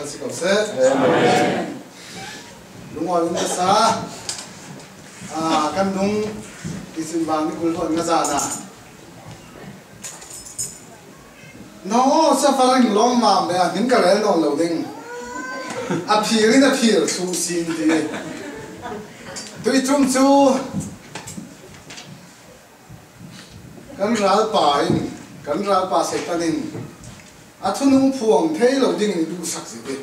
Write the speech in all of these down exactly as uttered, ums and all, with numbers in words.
Si ko seh. Amen. Lungawi um ka sa. Ah, kan nung i sin bang ni kul hon nga zana. No, sa faring lom ma me a min ka rel non lo ding. A phir in a phir su sin ti. Tui tum chu. Kan ralpa in, kan ralpa Satan in a thunung phuang thei lo dingin i duhsak zik hi.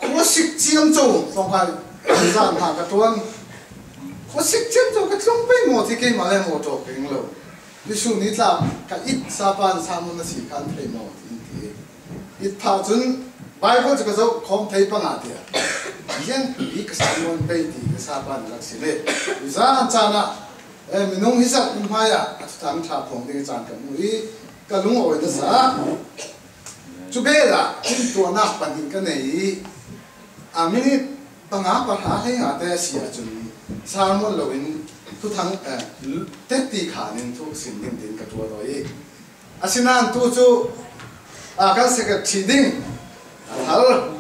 Khuasik ciamco, tlawngkai zan hna ka ṭuan. Khuasik ciamco ka tlung pei maw ti keimah le maw ṭawk ring lo. Jesuh ni tla ka it sa pan sa mun a si khan thei maw ti in ti. It phah cun Bible cu ka zoh khawm thei panga tiah lianpi ka sa nawn pei ti ka sa pan rak si le. Zan caan ah, eh, minung hi zat hmai ah a thuthang ṭha phawng ding caan ka hmu i ka lungawi nasa. Cu bel ah timhtuahnak pahnih ka nei i a minit panga pahra hlei nga te a si ahcun sermon loin thuthang, eh, tetti khan in thu sim ding tiin ka ṭuan aw i. Asinain tu cu, aa, kan secretary ding a thar.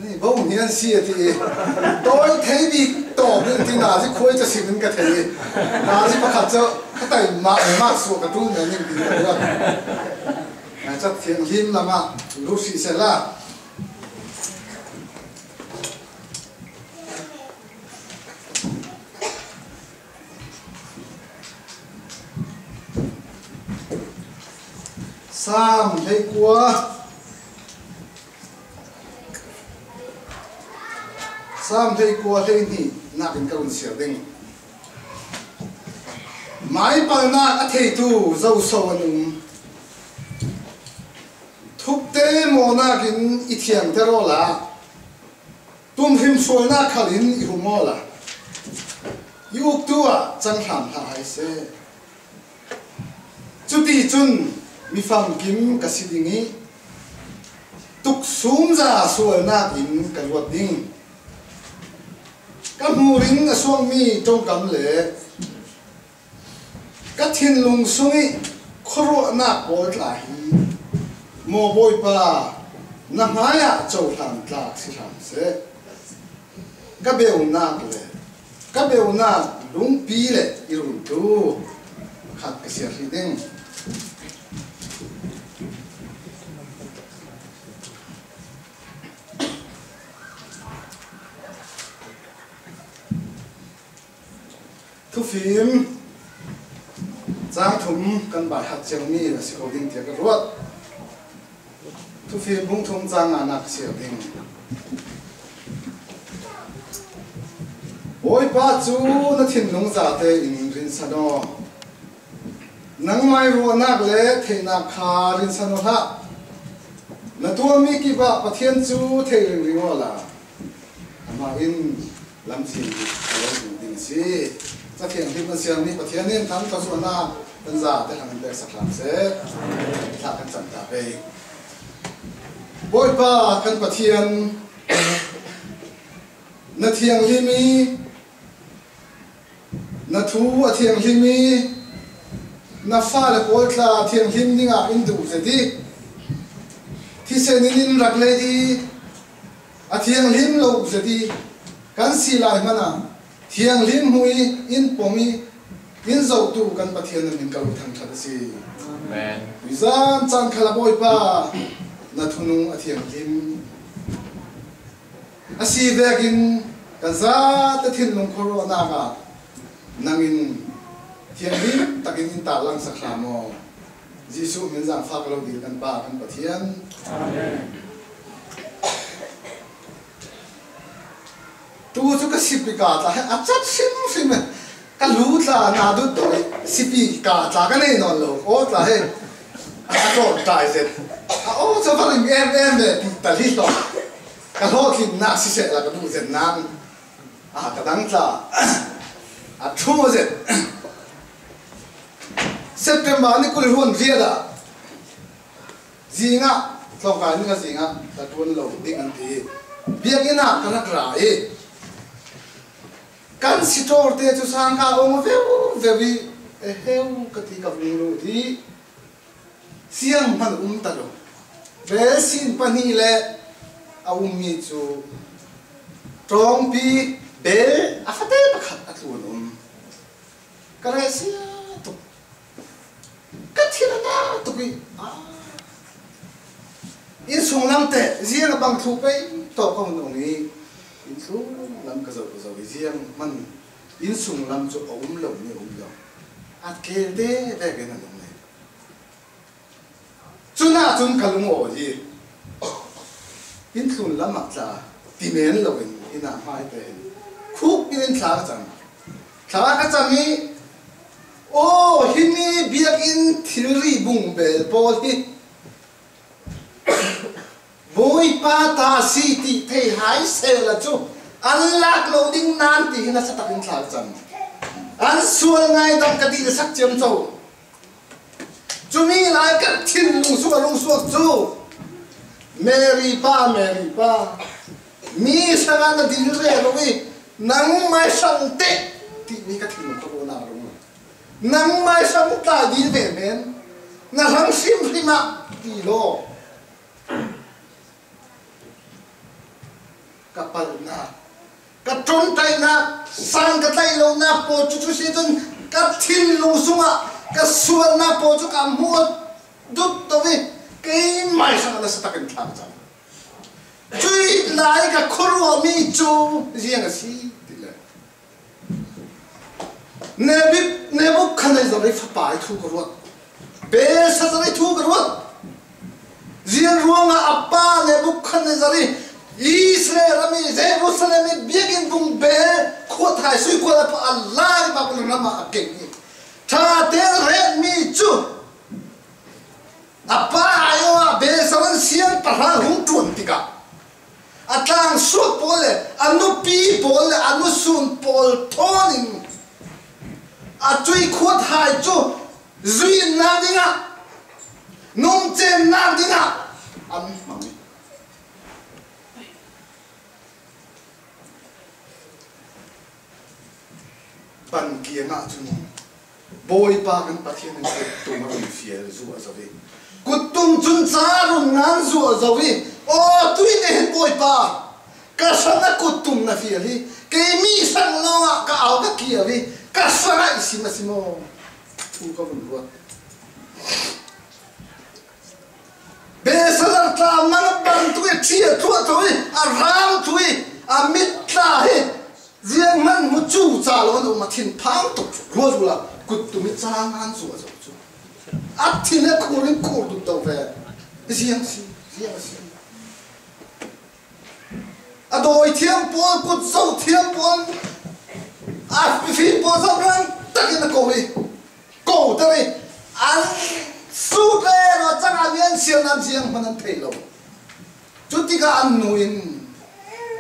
Ni bo hnian si a ti i, tawi thei bik tawk ding ti nazi khuai ca sim in ka thei i, nazi pakhat cu ka tai mak, mak suak ka ṭul men in ti ka ruat. Aa, cat thianghlim lamah lut hrih sehla. Saam hleikua, Saam hleikua hleihnih nakin ka run siar ding. Maipalnak a theitu zoso an um. Thukte mawhnak in i thiangter awla, tumhrim sualnak khal in i hum awla, i uktu ah cang hram hlah hai seh. Cuticun mi famkim ka si ding i, tuksumza sualnak in ka luat ding. Ka hmur in a suakmi ṭongkam le ka thinlung sung i khuaruahnak pawl tla hi maw Bawipa, na hmaiah cohlan tlak si hram seh. Ka beunak le ka beunak lungpi le i runtu khat ka siar hrih ding. Thufim cang thum kan bai hat ciangmi a si ko ding tiah ka ruat. Thufim bung thum cang nganak siar ding. Bawipa cu na thinlung zate in rinsan aw. Nangmah i ruahnak le theihnak kha rinsan aw hlah. Na tuahmi kip ah Pathian cu thei ringring awla, amah in lamzin a lo hmuh ding a si. Ca thianghlim an siarmi Pathian in thangthazuahnak kan zate hlan in peksak hram seh. Thla kan cam ta pei. Bawipa kan Pathian, na thianghlim i, na thu a thianghlim i, na fale pawl tla thianghlim dingah in duh zet i, thisen in in rak lei i, a thianghlim lo zet i, kan si lai hmanh ah thianghlim hmuh i, in pom i, in zohtu kan Pathian na min ka lo thangṭhat a si. Amen. Zan caan khal a Bawipa, na thunung a thianghlim a si vekin kan zate thinlung khuaruahnak ah nang in thianghlim takin in tarlang sak hram aw. Jesuh min zaangfak lo dil kan Pa kan Pathian. Amen. Tu cu ka sipi ka tla he a cat hrimhrim e. Ka lu tla na dut tawi sipi ka tla ka nei nawn lo. Aw tla he a tlawm tai zet. A aw cu va ring em em ve ti tal hi hlawk. Ka hlawhtlinnak sisehla ka duh zet nak. A ka dang tla a ṭhu zet. September ni kul hluan riat ah zingah, tlawngkai ni ka zingah ka ṭuan lo ding an ti. Biakinn ah ka rak ra i kan sitawrte cu sangka awng veu veu i, e heu ka ti ka vung lut i sianghman um ta lo. Bel sin pahnih le a ummi cu ṭawngpi bel a fate pakhat a tlun um. Ka rehsia tuk. Ka thin a na tuk i, ah, innsung lam teh ziang a bang thluh pei tawh ka hun um i, innsung lam ka zoh, ka zoh i ziang hman innsung lam cu a um lo mi a um lo. A kel te vekin a lung lei. Cun ahcun ka lung a awi i, inn tlun lam ah tla ti men loin inn ah hmai tein khuk in thla ka cam. Thla ka cam i, aw, himi biakinn thilri bung bel pawl hi Bawipa ta si ti thei hai sehla cu an lak lo ding nan ti hi nasa takin thla ka cam. An sual ngaidam ka dih sak ciamco. Cumi lai ka thinlung sung a rung suak cu, Mary pa, Mary pa, mi hrangah na dil rero i, nangmai hrang teh timi ka thinlung ka ruahnak a rung. Nangmai hrang tlai dil ve men, na hrang hrimhrim ah ti law. Ka palhnak, ka ṭonṭaihnak, sang ka tlaih lonak pawl cu, cu si cun ka thinlung sungah ka sualnak pawl cu ka hmuh dut to i, keimai hrang a nasa takin thla ka cam. Cuih lai ka khuaruahmi cu ziang a si ti le. Nebi-, Nebukhadnezzar i fapa i thu ka ruat. Belshazzar i thu ka ruat. Ziang ruangah a pa Nebukhadnezzar i Israel ram i Jerusalem i biakinn vung bel khuathai sui kual a pa a lai bak ram ah a keng i ṭha tein a retmi cu A pa aiawh ah Belshazzar siangpahrang hung ṭuan tikah a tlangsuak pawl le a nupi pawl le a nusun pawl thawn in a cuih khuathai cu zuihnak dingah, nungcennak dingah an hmang i Pan kiangah cun Bawipa kan Pathian in kuttum a run fial zu a zo i, kuttum cun ca run ngan zu a zo i, aw, tuih ni hin Bawipa, ka hrang a kuttum na fial hi, kei mi hrang lawngah ka au ka kiau i, ka hrangah i sim a si maw? Thu ka vun ruat. Belshazzar tla mang a bantuk i ṭhi a thluah tho i a ram tho i a mit tla hi zianghman hmu cu ca lo an um a thinphang tuk ruat uhla kuttum i ca ngan zuah zo cu a thin a khur in khur dut to ve. Ziang si, ziang si. A dawi thiam pawl, kut zo thiam pawl, a fifim pawl zo rang takin a ko i ko ter i an sut le raw cang a lian sian an ziang hman an thei lo. Cutikah an nu in,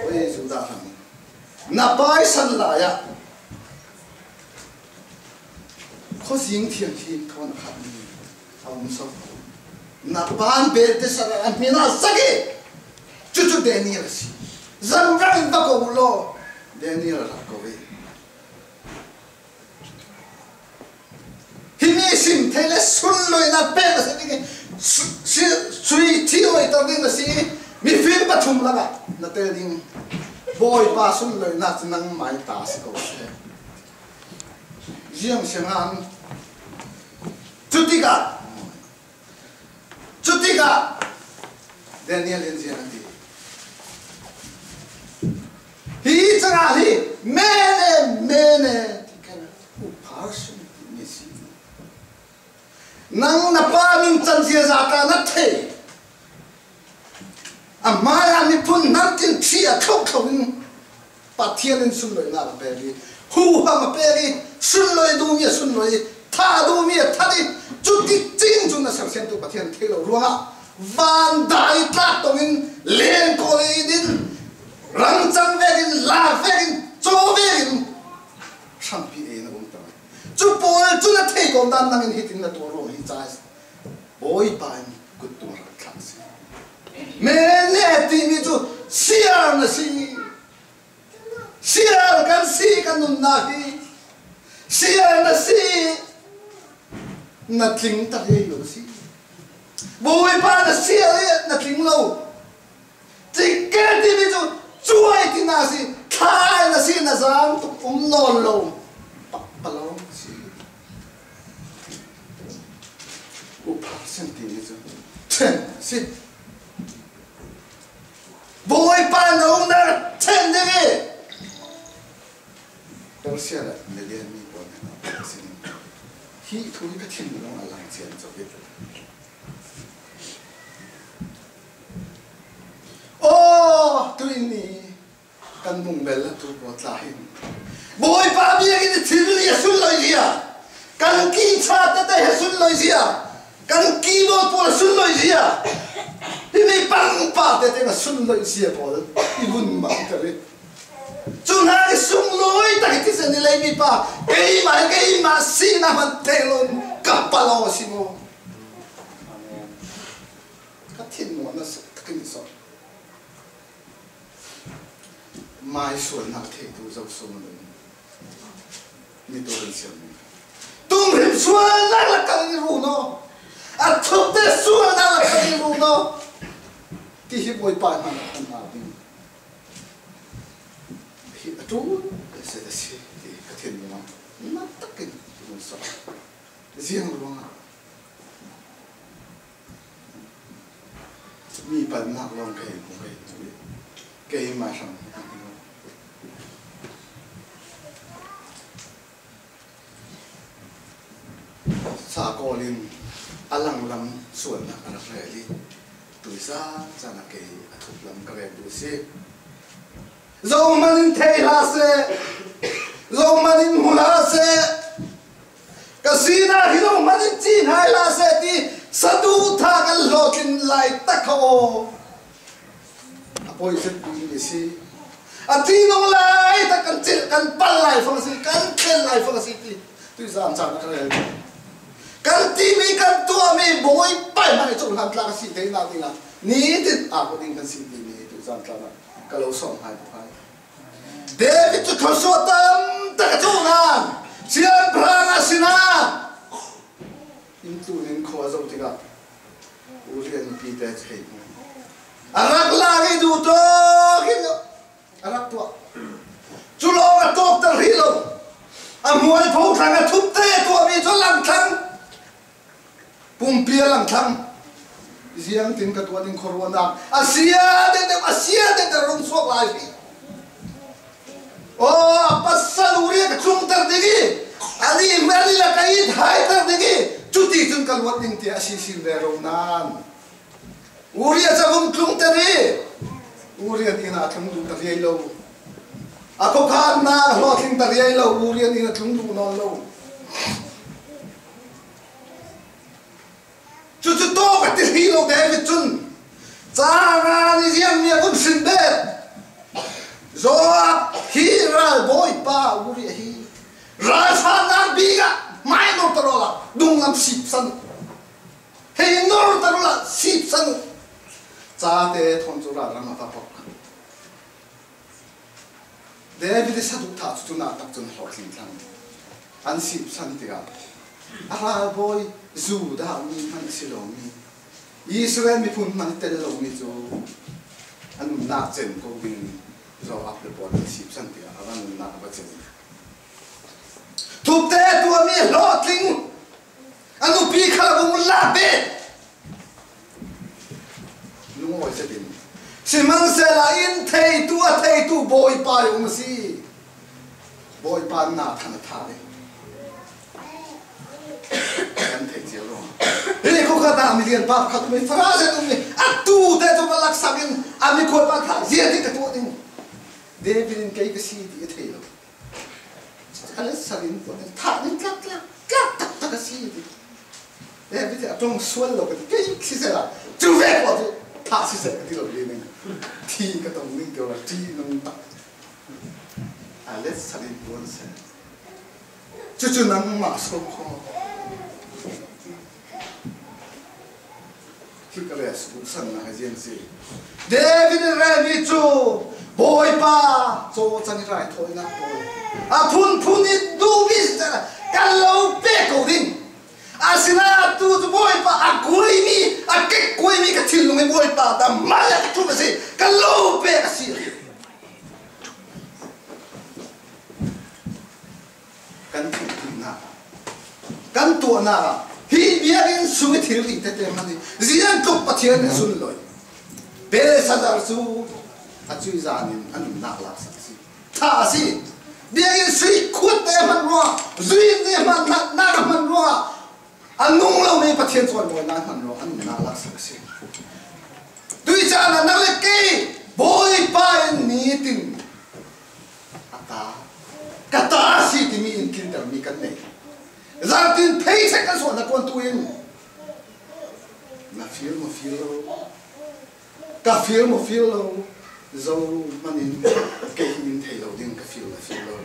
oi, Judah ram, na pa i san lai ah khuazing thianghlim thawn a khatmi a um so. Na pa in Belteshazzar a hmin a sak i cucu Daniel a si. Zanrang in va ko uh law Daniel a rak ko i Himi sim thei le sunloihnak pek a si ding i, su-, si-, sui thi awiter ding a si i, mifim pathum lakah na tel ding. Bawipa sunloihnak cu nangmai ta a si ko seh. Ziang siangah an cutikah Cutikah Daniel in ziang a ti. Hi cangah hi mene, mene, tekel upharsin timi si. Nang na pa ningcan ziaza ta na thei. A hmaiah miphun hnam tin thih a thlokthlo in Pathian in sunloihnak a pek i, huham a pek i, sunloi duhmi a sunloi i, thah duhmi a that i, cuticing cun a sersiamtu Pathian thei lo ruangah van dah i tlak tong in, leng kawl i din, rangcang vekin, lak vekin, caw vekin, hrampi ei na um tang. Cu pawl cun a thei kawm dan nangin hitin na tuah ruang hi ca Bawipa in kuttung a rak thlah a si. Mene timi cu siar na si. Siar kan si kan nunnak hi. Siar na si. Na tling ta rih lo si. Bawipa na siar i na Paul lo, pa, pa lo si. Upa sen ti ni chu. Chen si. Bawipa na umna chen ding hi. Persia le Media mi pawl hnenah a si ding. Hih thu hi ka thinlung a lang cian zo hi. Aw, tuini kan mungbel la tu pawl tla hin Bawipa biakinn i thil i a sunloi zia. Kan kicha tete he sunloi zia. Kan keyboard pawl a sunloi zia. Hi mi pangpa tete a sunloi zia pawl i vun mang ka ri. Cun ha i sunglawi tak i thisen i lei mipa keimah, keimah sihna hman thei lo in ka palo a si maw? Ka thinlung a nasa takin i sawh. Mai sualnak theitu zo sawm lo in ni tu kan siam ni. Tunghrim sualnak lakah i ru naw. A thupte sualnak lakah i ru naw. Ti hi Bawipa hmang a kan hna ding. Hi a ṭul a si, a si ti ka thinlung ah na takin i vun sawh. Ziang ruangah mi palhnak lawng ka hei hmu, ka hei hmu i keimah hram sa kawl in a langlam sualnak a rak rel i tuisa caan a kei a thuklam ka rel duh a si. Zohman in thei hlah seh, zohman in hmu hlah seh. Ka sinak hi zohman in ci hngai hlah seh ti saduhthah kan hlawhtling lai tak kha aw. A poi zet ding a si. A ti nung lai tak kan cilh, kan pal lai fang a si, kan thlen lai fang a si ti tuizan caan a ka rel. Kan timi, kan tuahmi Bawipa hmai cohlan tlak a si theinak dingah nitin a ko ding kan si timi tuizan tlak ah ka lo sawm hai ko hai. David cu thluasuah tam tak a cawh nain siangpahrang a si nain inn tlun in khua a zoh tikah Uriah nupi te cu hei hmu. A rak lak i duh tawk in a rak tuah. Cu lawng a tawkter hrih lo. A hmual pho thlang, a thupte tuahmi cu a langthlang. Pumpi a langthlang. Ziangtin ka tuah ding khuaruahnak a sia deuhdeuh, a sia deuhdeuh rung suak lai hi. Aw, a pasal Uriah ka tlungter ding i, a nih, a nih lak a it haiter ding i, cuticun ka luat ding tiah a sisin rero nain Uriah cabunh tlungter i, Uriah inn ah a tlung duh ta riai lo. A khuakhannak a hlawhtling ta riai lo, Uriah inn a tlung duh nawn lo. Cucu tawk a ti hrih lo David cun, caan i ziangmi a vun hrin bet. Joab hi ralbawipa Uriah hi ralhrannak bik ah hmainor ta awla dunglam sipsan uh. Hei nor ta awla sipsan uh. Cate thawn cu ralram a va pok. David i saduhthah cu cunak tak cun a hlawhtling thlang. An sipsan tikah a ralbawi Judah mi hmanh a si lomi, Israel miphun hmanh tel lomi cu a nunnak cem ko ding Joab le pawl an sipsan tikah a va nunnak a va cem. Thupte tuahmi a hlawhtling. A nupi khal a vung lak ve. Lungawi zetin. Sihmanhsehlaw in theitu a theitu Bawipa i um a si. Bawipa na than a tha ve. Kan thei cio lo. Hi khuakhat ah milian pakhat um i fara zet um i a tute cu va laksak in a mikhual pa thah zia ti ka tuah ding. David in kei ka si ti a thei lo. A let sal in puan thah ning tlak, tlak, tlak taktak a si ti. David a ṭong sual lo ka ti, kei siseh la, cu ve pawl cu thah siseh ka ti lo li ning. Thi ka tong ning kio la, ṭi nung tak. A let sal in puan seh. Cucu nangmah so kho. Hi ka rel suk san na ziang si. David in relmi cu Bawipa cawcang i raithawinak pawl a phunphun i duhmi si cang kan lo pe ko ding. Asinain tu cu Bawipa a kuaimi, a kekkuaimi ka thinlung i Bawipa ta mal a ka ṭum a si, kan lo pe a si. Kan thilhna, kan tuahna, hi biakinn sung i thil i tete man hi. Ziang tluk Pathian nih sun loi. Belsazar cu a cui zan in a nunnak laksak a si. Tha a si. Biakinn sui khuat te hman ruangah, zui te hman, natnak a hman ruangah, a nung lomi Pathian cawnbawinak hman ruangah a nunnak laksak a si. Tui caan ah nang le kei Bawipa in nitin a ta, ka ta a si timi in kiltermi kan nei. Zarhtin pheichek kan suahnak kuantu in na feel maw feel lo, ka feel maw feel lo, zo manin kei hi in thei lo ding ka feel na feel lo.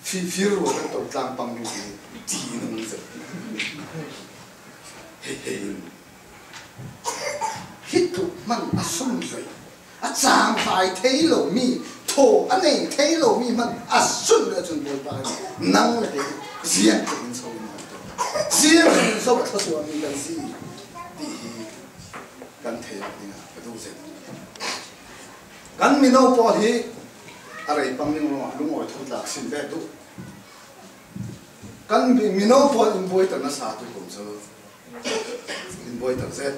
Fifir ruang kan to tlang pang ding ti, ti nung zet. Hei hei in. Hi tuk man a sum zoi. A cang fai thei lo mi, tho a nei thei lo mi man a sun le cun Bawipa in nang le kei ziang tuk in so in man to. Ziang tuk in so a thasuam mi kan si. Ti hi kan thei lo ding a ka duh zet. Kan mino pawl hi a rei pang ding ruangah lungawi tho tlak sin ve duh. Kan mi-, mino pawl in buaiter nasa tu kum cu in buaiter zet,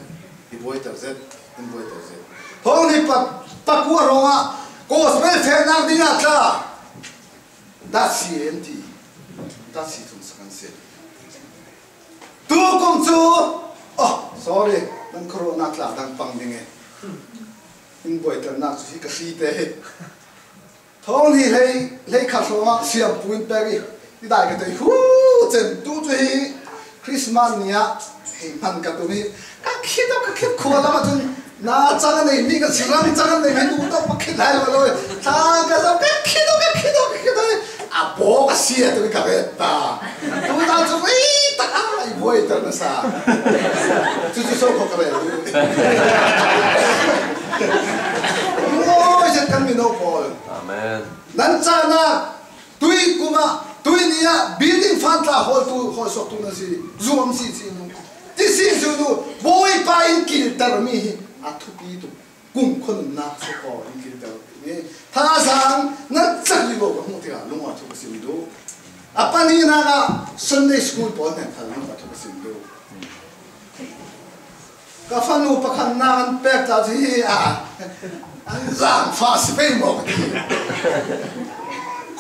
i buaiter zet, in buaiter zet. Thawng ni pa, pakua ruangah gospel fehnak dingah tla dah si en ti, dah si thum sak an si. Tu kum cu, oh, sorry, nan khuaruahnak tla dang pang ding e. In buaiternak cu hi ka si te hi. Thawng hi hlei, hlei khat hrawngah siampu in pek i, i dai ka tei hu cen. Tu cu hi Christmas ni ah hei hman ka tum hi. Ka khit, ka khit khua lam ahcun na cang a nei mi, ka sirang cang a nei mi, nu tawk ka khit lai lo. Tlang ka zam, ka khit, ka khit, ka khit. A bawk a si a tu ka ret ta. Tu ta cu rei tak a i buaiter nasa. Cucu so kho ka rel. Lungawi zet kan mino pawl. Amen. Nan cahnak tui kum ah, tui ni ah building fan tla hawltu, hawlsuaktu nan si, zuam si, si nu. Ti si su nu, Bawipa in kilter mi hi a thupi tuk. Kum khuanunnak cu kawh in kilter mi. Thazang nan cak i lo ka hmuh tikah lungawi thuk a sim duh. A pahnihnak ah Sunday school pawl hnen khal lungawi thuk a sim duh. Ka fanu pakhatnak an pek ta cu hi a, an zaangfah si pei maw ka ti.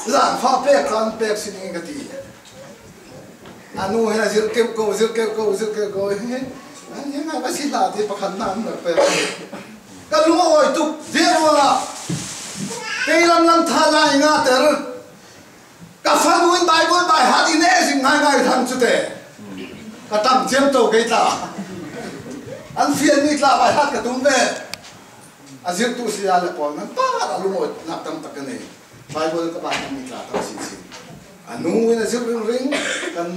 Zaangfah pek ta an pek si ning ka ti. A nu he zirh keuh ko, zirh keuh ko, zirh keuh ko. He, an he nga ka si hla ti pakhatnak an pek. Ka lungawi tuk, ziah ruangah kei lamlam tha lai nga ter. Ka fanu in Bible baihat i neh zing ngaingai hlan cu te. Ka tam ciamco kei tla. An fianmi tla baihat ka tum ve. A zirhtu saya le pawl nan par a lungawinak tam tak ka nei. Bible ka baihatmi tla tam sinsin. A nu in a zirh ringring kan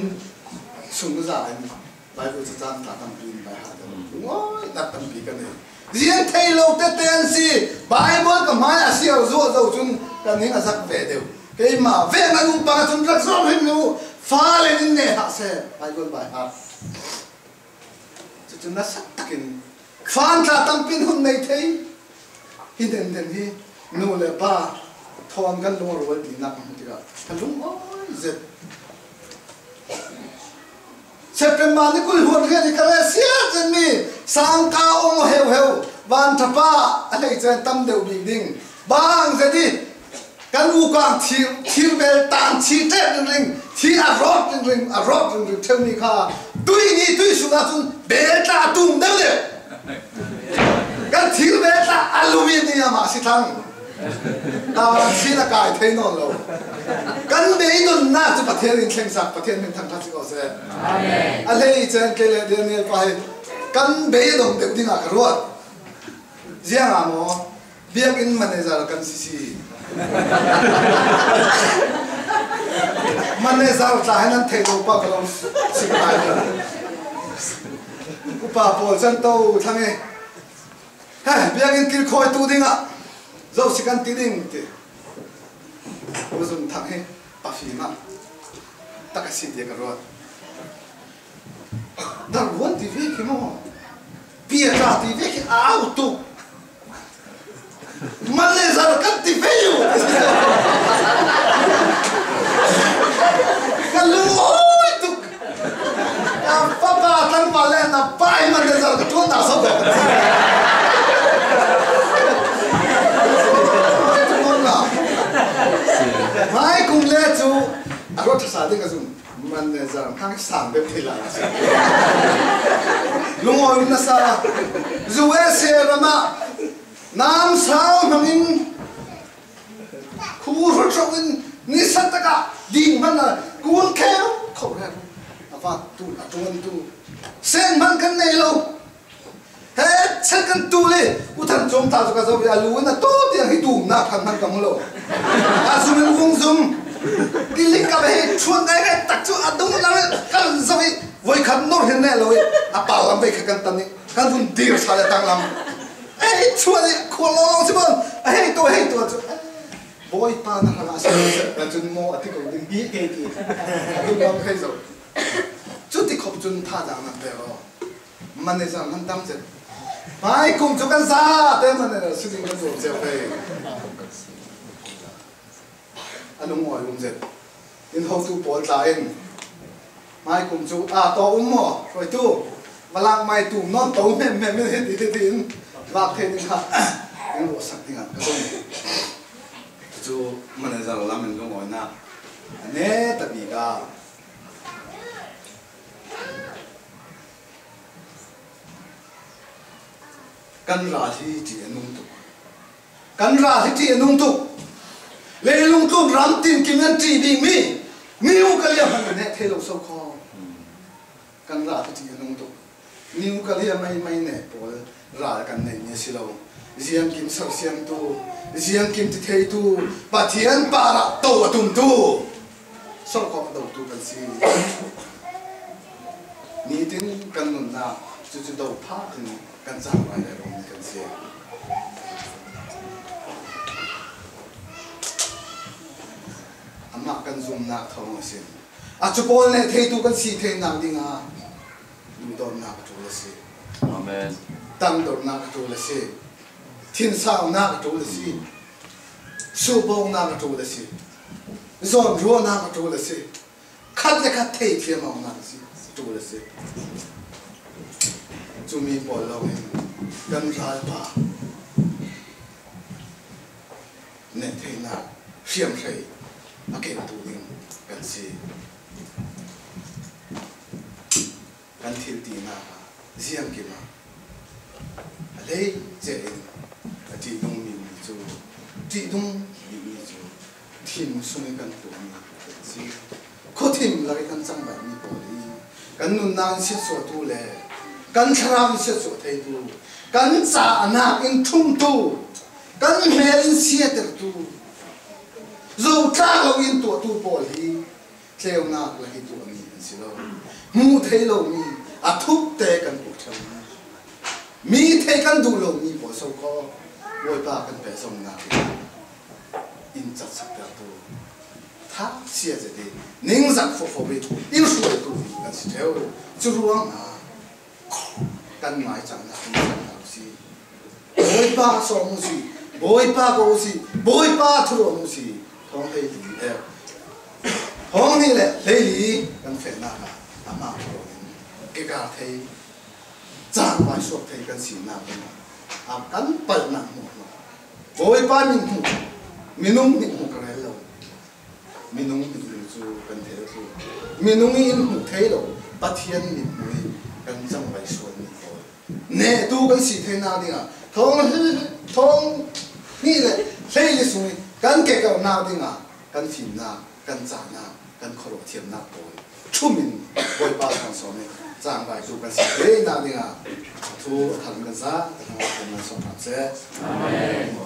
sung za in. Bible cacang tla tampi in baihat deuh. Lungawinak tampi kan nei. Ziang thei lo tete an si. Bible ka hmai a siar zuah zo cun kan in a zak ve deuh. Keimah vek na nu pang cun rak zuam hrim lo. Fale in ne hlah seh. Bible baihat. Cucu nasak takin fan tla tampi in hun nei thei. Hi denden hi nu le pa thawn kan lung a rual dihnak a hmuh tikah ka lung awi zet. September ni kul hluan rian hi ka rel siat zetmi sangka um heuheu, vanṭhapa a hleice tam deuh bik ding. Bang zet i kan ukang thir, thir bel tan thi ṭet ringring, thi a rawt ringring, a rawt ringring ṭheumi kha tui ni tui sung ahcun bel tla a tum deuh deuh. Kan thil ve tla a lumi ni amah si thlang. Tavan sin a kai thei nawn lo. Kan beidonnak cu Pathian in thlengsak, Pathian min thangṭhat si ko seh. Amen. A hlei cen ke le Daniel pa hi kan beidong deuh dingah ka ruat. Ziangah maw? Biakinn manager kan si si. Manager tla he nan theih lo pa ka lo si lai. Upa pawl can to thlang e. He, biakinn kilkhawitu dingah zo si kan ti ding ti. U Zung Thang hi pafim ah tak a si tiah ka ruat. Darbuan ti ve khi maw? Piaṭa ti ve khi a au tuk. Manager kan ti ve u. Lungawi tuk. A fapa tlangval le na pa hi man le zar ka tuan ta so. Mai kum le chu a ruat thasa ding a zum. Man le zar hang sang bep thei la. Lungawi nasa. U S A rama namsau hmangin khu hrawt hrawkin nisa taka ding hmana kun kheu kho reng. A va tu a tuan tu. Sen hman kan nei lo. He chen kan tu le u than chom ta chu ka zo a lu na to tiang hi tu na khan hman ka hmu lo. A zum in vung zum. Ki lik ka be he chuan kai kai tak chu a dung la kan zo hi. Voi khat nor hin ne lo hi. A pa lam ve kha kan tan ni. Kan vun dir sa le tang lam. Ei, chuan i khual lo lo si bon. A hei tu, hei tu chu. Bawipa na hrang a sa, na chun maw a ti ko ding hi kei ti. A dum lam kei zo. Chu ti khop chun tha dang nan pe lo. Manager man tam chet. Pai kum chu kan za te manager si ding kan zo che pe. A lungawi um zet. In hotu pawl tla in. Mai kum chu, a, tawh um maw? Hruaitu. Valak mai tu nawn to hmem hmem in hiti hiti in. Vak thei ding kha. In ruahsak ding a ka zong. Chu manager lam in lungawina. A ne ta bik a. Kan ral hi ṭih a nung tuk. Kan ral hi ṭih a nung tuk. Leilung tlun ram tin kim an ṭih bik mi. Nuclear han neh thei lo so khaw. Kan ral hi ṭih a nung tuk. Nuclear mai mai neh pawl ral kan nei ni a si lo. Ziangkim sersiamtu, ziangkim ti theitu, Pathian parah to a tumtu. Sawlkhawm a dotu kan si. Nitin kan nunna cucu do phah in kan cangvai le rawng kan si. Amah kan zumnak thawng a si. A cu pawl neh theitu kan si theinak dingah duhdawtnak a ṭul a si. Amen. Tangdornak a ṭul a si. Thinsaunak a ṭul a si. Suhbawknak a ṭul a si. Zawnruahnak a ṭul a si. Khat le khat theithiam awknak a si. A ṭul a si. Cumi pawl lawngin kan ralpa neh theihnak hriamhrei a kengtu ding kan si. Kan thil tinak ah ziangkim ah a lei cehin a ṭihnung mi cu, ṭihnung mi cu thim sungin kan tuahmi kan si. Khuathim lakin kan cangvaimi pawl hi kan nunnak in siatsuahtu le kan thlarau in siatsuah theitu, kan cahnak in ṭhumtu, kan hmel in siatertu, zoh tlak lo in tuahtu pawl hi tleunak la hi tuahmi an si lo. Hmuh thei lomi a thukte kan puh ṭheumi, mi thei kan duh lomi pawl so khaw Bawipa kan pehzomnak in catsaktertu, thaksia zet i ningzak fofo i in hruaitu kan si ṭheu. Cu ruangah kan maicahnak in kan si. Bawipa sawm u si, Bawipa ko u si, Bawipa thuruang u si. Thawng hleili le thawng hnih le hleili kan fehnak ah amah ko in kikar thei cangvai suak thei kan sinak dingah a kan palhnak hmuahhmuah Bawipa min hmuh, minung min hmuh ka rel lo. Minung hmuh ding cu kan thei lo cu. Minung i in hmuh thei lo, Pathian mithmuh i kan cangvai sualmi pawl nehtu kan si theinak dingah thawng, thawng hnih le hleili sung i kan kekelnak dingah kan fimnak, kan cahnak, kan khuaruah thiamnak pawl ṭhum in Bawipa thawng sawm i cangvaitu kan si theinak dingah thu a thang kan sa, a thang kan sawm hram seh. Amen.